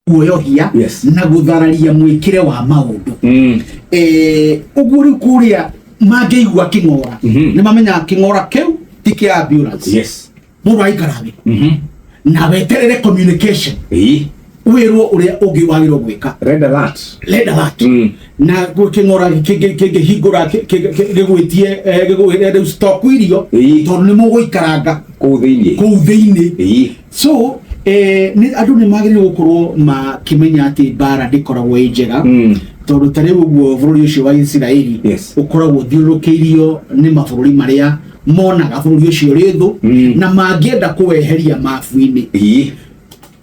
Kuoyohia na gũthararia mwĩkĩre wa maũndũ. Ũguo rĩu kũrĩa mangĩigua kĩng'ora, nĩ mamenyaga kĩng'ora kĩu ti kĩa ambulance. Mũndũ aikara thĩ na weterere communication, wĩrwo ũrĩa ũngĩ wagĩrĩirwo gwĩka. Red alert. Red alert. Na kĩng'ora kĩngĩhingũra gĩgwĩtie, gĩgwĩre rĩu stop irio, tondũ nĩ mũgũikaranga kũu thĩinĩ. Kũu thĩinĩ. So nĩ andũ nĩ magĩrĩirwo gũkorwo makĩmenya atĩ mbara ndĩkoragwo ĩ njega, tondũ ta rĩu ũguo bũrũri ũcio wa Isiraeli ũkoragwo ũthiũrũrũkĩirio nĩ mabũrũri marĩa monaga bũrũri ũcio ũrĩ thũ na mangĩenda kũweheria mabu-inĩ.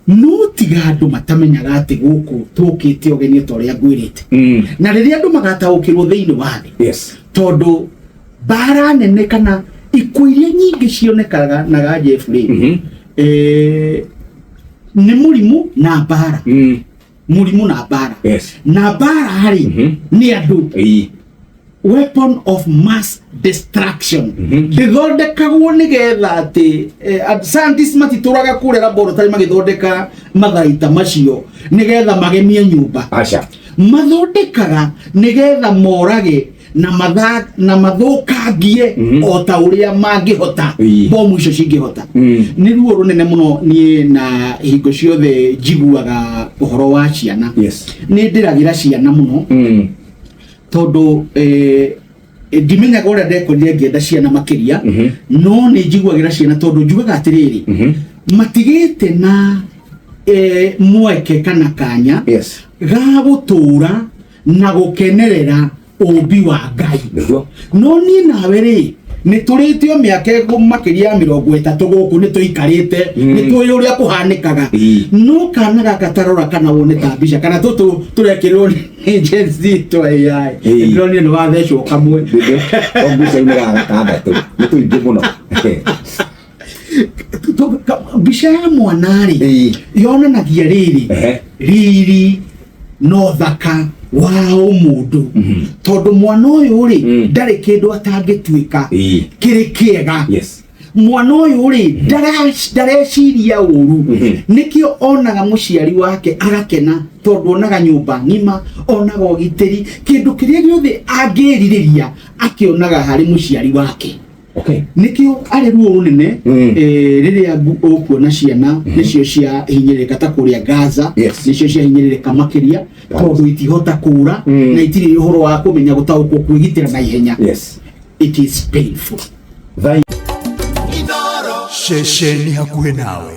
No tiga andũ matamenyaga atĩ gũkũ tũkĩte ũgeni ta ũrĩa ngwĩrĩte, na rĩrĩa andũ magataũkĩrwo thĩinĩ wa thĩ, tondũ mbara nene kana ikuũ iria nyingĩ cionekaga na Jeff rĩ, nĩ mũrimũ na mbara. Mũrimũ na mbara. Na mbara rĩ, nĩ andũ weapon of mass destruction. Ndĩthondekagwo nĩgetha atĩ scientists matitũraga kũrĩa laboratory magĩthondeka matharaita macio nĩgetha magemie nyũmba. Aca. Mathondekaga nĩgetha morage na matha na mathũkangie o ta ũrĩa mangĩhota, bomu icio cingĩhota. Nĩ ruo rũnene mũno. Niĩ na hingo ciothe njiguaga ũhoro wa ciana, nĩ ndĩragĩra ciana mũno, tondũ ndimenyaga ũrĩa ndekorire ngĩenda ciana makĩria, no nĩ njiguagĩra ciana tondũ njugaga atĩrĩrĩ, matigĩte na mweke kana kanya ga gũtũũra na gũkenerera ũmbi wa Ngai. No niĩ nawe rĩ, nĩ tũrĩte o mĩaka makĩria ya 30 gũkũ, nĩ tũikarĩte, nĩ tũĩ ũrĩa kũhanĩkaga. No kana gaka, tarora kana wone ta mbica kana tũtũ tũrekĩrwo nĩ Gen Z twa AI. Ndĩronire nĩ wathecwo kamwe. O mbica-inĩ ga gatandatũ nĩ tũingĩ mũno. Mbica ya mwana rĩ, yonanagia rĩrĩ, riri na ũthaka wa ũmũndũ, tondũ mwana ũyũ rĩ, ndarĩ kĩndũ atangĩtuĩka kĩrĩ kĩega. Mwana ũyũ rĩ, ndareciria ũru. Nĩkĩo onaga mũciari wake agakena, tondũ onaga nyũmba ng'ima, onaga ũgitĩri, kĩndũ kĩrĩa gĩothe angĩrirĩria akĩonaga harĩ mũciari wake. Nĩkĩo arĩ ruo rũnene rĩrĩa ũkuona ciana nĩcio cia hinyĩrĩrĩka ta kũrĩa Gaza, nĩcio cia hinyĩrĩrĩka makĩria, tondũ itihota kũra na itirĩ ũhoro wa kũmenya gũtaũkwo kwĩgitĩra na ihenya. It is painful. Ceceni hakuhĩ nawe.